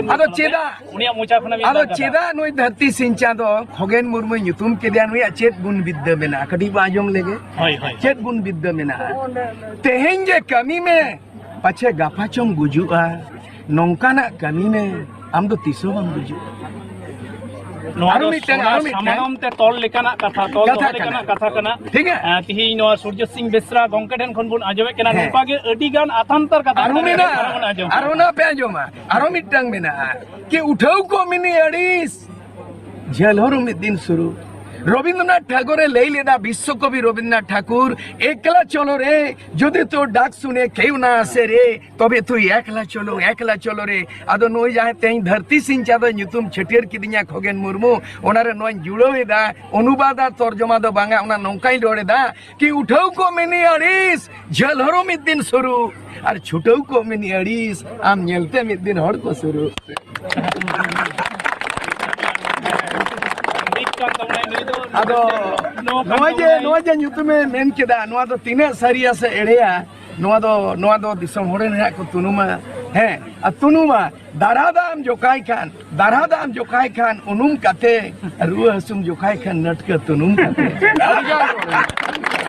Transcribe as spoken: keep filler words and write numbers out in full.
ᱟᱫᱚ ᱪᱮᱫᱟᱜ? ᱩᱱᱤᱭᱟᱜ ᱢᱚᱪᱟ ᱠᱷᱚᱱᱟᱜ ᱢᱤᱫ ᱟᱫᱚ ᱵᱟᱨ ᱠᱟᱛᱷᱟ᱾ ᱪᱮᱫᱟᱜ ᱱᱩᱭ ᱫᱷᱟᱹᱨᱛᱤ ᱥᱤᱧ ᱪᱟᱸᱫᱚ ᱠᱷᱚᱜᱮᱱ ᱢᱩᱨᱢᱩᱭ ᱧᱩᱛᱩᱢ ᱠᱮᱫᱮᱭᱟ? ᱱᱩᱭᱟᱜ ᱪᱮᱫ ᱜᱩᱱ ᱵᱤᱫᱽᱫᱟᱹ ᱢᱮᱱᱟᱜᱼᱟ? ᱠᱟᱹᱴᱤᱡ ᱵᱚ ᱟᱸᱡᱚᱢ ᱞᱮᱜᱮ᱾ ᱦᱳᱭ, ᱦᱳᱭ᱾ ᱪᱮᱫ ᱜᱩᱱ ᱵᱤᱫᱽᱫᱟᱹ ᱢᱮᱱᱟᱜᱼᱟ? ᱛᱮᱦᱮᱧ ᱜᱮ ᱠᱟᱹᱢᱤ ᱢᱮ, ᱯᱟᱪᱷᱮ ᱜᱟᱯᱟ ᱪᱚᱢ ᱜᱩᱡᱩᱜᱼᱟ᱾ ᱱᱚᱝᱠᱟᱱᱟᱜ ᱠᱟᱹᱢᱤ ᱢᱮ, ᱟᱢ ᱫᱚ ᱛᱤᱥ ᱦᱚᱸ ᱵᱟᱢ ᱜᱩᱡᱩᱜᱼᱟ᱾ ᱱᱚᱣᱟ ᱟᱨᱚ ᱫᱚ ᱢᱤᱫᱴᱟᱝ, ᱥᱚᱱᱟ ᱟᱨᱚ ᱢᱤᱫᱴᱟᱝ᱾ ᱥᱟᱢᱟᱱᱚᱢ ᱛᱮ ᱛᱚᱞ ᱞᱮᱠᱟᱱᱟᱜ ᱠᱟᱛᱷᱟ, ᱛᱚᱞ ᱠᱟᱛᱷᱟ ᱫᱚᱦᱚ ᱞᱮᱠᱟᱱᱟᱜ ᱠᱟᱱᱟ᱾ ᱠᱟᱛᱷᱟ ᱠᱟᱱᱟ᱾ ᱴᱷᱤᱠ ᱜᱮᱭᱟ᱾ ᱟᱸ, ᱛᱤᱦᱤᱧ ᱱᱚᱣᱟ ᱥᱩᱨᱡᱚ ᱥᱤᱝ ᱵᱮᱥᱨᱟ ᱜᱚᱝᱠᱮ ᱴᱷᱮᱱ ᱠᱷᱚᱱ ᱵᱚᱱ ᱟᱸᱡᱚᱢᱮᱫ ᱠᱟᱱᱟ, ᱦᱮᱸ᱾ ᱱᱚᱝᱠᱟ ᱜᱮ ᱟᱹᱰᱤ ᱜᱟᱱ ᱟᱛᱷᱟᱱᱛᱟᱨ ᱠᱟᱛᱷᱟ ᱟᱨᱦᱚᱸ ᱠᱟᱛᱷᱟ ᱢᱮᱱᱟᱜᱼᱟ, ᱵᱚᱱ ᱟᱸᱡᱚᱢ ᱟᱨᱦᱚᱸ ᱠᱟᱱᱟ᱾ ᱱᱟᱯᱮ ᱟᱸᱡᱚᱢᱟ, ᱟᱨᱦᱚᱸ ᱢᱤᱫᱴᱟᱝ ᱢᱮᱱᱟᱜᱼᱟ, ᱠᱤ ᱩᱴᱷᱟᱹᱣ ᱠᱚᱜ ᱢᱮ ᱱᱤ ᱟᱹᱲᱤᱥ, ᱡᱷᱟᱹᱞ ᱦᱚᱨ ᱢᱤᱫ ᱫᱤᱱ ᱥᱩᱨᱩ᱾ ᱨᱚᱵᱤᱱᱫᱨᱚᱱᱟᱛᱷ ᱴᱷᱟᱠᱩᱨᱮ ᱞᱟᱹᱭ ᱞᱮᱫᱟ, ᱵᱤᱥᱥᱚᱠᱚᱵᱤ ᱨᱚᱵᱤᱱᱫᱨᱚᱱᱟᱛᱷ ᱴᱷᱟᱠᱩᱨ, ᱮᱠᱞᱟ ᱪᱚᱞᱚ ᱨᱮ, ᱡᱩᱫᱤ ᱛᱳ ᱰᱟᱠ ᱥᱩᱱᱮ ᱠᱮᱣ ᱱᱟ ᱟᱥᱮ ᱨᱮ, ᱛᱚᱵᱮ ᱛᱩᱭ ᱮᱠᱞᱟ ᱪᱚᱞᱚ, ᱮᱠᱞᱟ ᱪᱚᱞᱚ ᱨᱮ᱾ ᱟᱫᱚ ᱱᱩᱭ ᱡᱟᱦᱟᱸᱭ ᱛᱮᱦᱮᱧ ᱫᱷᱟᱹᱨᱛᱤ ᱥᱤᱧ ᱪᱟᱸᱫᱚ ᱧᱩᱛᱩᱢ ᱪᱷᱟᱹᱴᱭᱟᱹᱨ ᱠᱤᱫᱤᱧᱟ ᱠᱷᱚᱜᱮᱱ ᱢᱩᱨᱢᱩ, ᱚᱱᱟᱨᱮ ᱱᱚᱣᱟᱧ ᱡᱩᱲᱟᱹᱣ ᱮᱫᱟ, ᱚᱱᱩᱵᱟᱫ ᱟᱨ ᱛᱚᱨᱡᱚᱢᱟ ᱫᱚ ᱵᱟᱝᱟ, ᱚᱱᱟ ᱱᱚᱝᱠᱟᱧ ᱨᱚᱲ ᱮᱫᱟ ᱠᱤ ᱩᱴᱷᱟᱹᱣ ᱠᱚᱜ ᱢᱮ ᱱᱤ ᱟᱹᱲᱤᱥ, ᱡᱷᱟᱹᱞ ᱦᱚᱨᱚ ᱢᱤᱫ ᱫᱤᱱ ᱥᱩᱨᱩ, ᱟᱨ ᱪᱷᱩᱴᱟᱹᱣ ᱠᱚᱜ ᱢᱮ ᱱᱤ ᱟᱹᱲᱤᱥ, ᱟᱢ ᱧᱮᱞᱛᱮ ᱢᱤᱫ ᱫᱤᱱ ᱦᱚᱲ ᱠᱚ ᱥᱩᱨᱩ᱾ ᱢᱤᱫ ᱠᱟᱱ ᱛᱟᱵᱚᱱᱟᱭ ᱱᱩᱭ ᱫᱚ᱾ ᱟᱫᱚ ᱱᱚᱣᱟ ᱠᱟᱱ ᱱᱚᱣᱟ ᱡᱮ, ᱛᱟᱵᱚᱱᱟᱭ᱾ ᱱᱚᱣᱟ ᱡᱮ ᱧᱩᱛᱩᱢᱮ ᱢᱮᱱ ᱠᱮᱫᱟ, ᱱᱚᱣᱟ ᱫᱚ ᱛᱤᱱᱟᱹᱜ ᱥᱟᱹᱨᱤᱭᱟ ᱥᱮ ᱮᱲᱮᱭᱟ, ᱱᱚᱣᱟ ᱫᱚ, ᱱᱚᱣᱟ ᱫᱚ ᱫᱤᱥᱚᱢ ᱦᱚᱲ ᱨᱮᱱᱟᱜ ᱠᱚ ᱛᱩᱱᱩᱢᱟ᱾ ᱦᱮᱸ, ᱟᱨ ᱛᱩᱱᱩᱢᱟ, ᱫᱟᱨᱦᱟ ᱫᱟᱜ ᱮᱢ ᱡᱚᱠᱷᱟᱭ ᱠᱷᱟᱱ, ᱫᱟᱨᱦᱟ ᱫᱟᱜ ᱮᱢ ᱡᱚᱠᱷᱟᱭ ᱠᱷᱟᱱ ᱩᱱᱩᱢ ᱠᱟᱛᱮ, ᱨᱩᱣᱟᱹ ᱦᱟᱹᱥᱩᱢ ᱡᱚᱠᱷᱟᱭ ᱠᱷᱟᱱ ᱱᱟᱹᱴᱠᱟᱹ ᱛᱩᱱᱩᱢ ᱠᱟᱛᱮ᱾ ᱟᱹᱰᱤ ᱜᱟᱱ ᱨᱚᱲ ᱢᱮᱱᱟᱜᱼᱟ᱾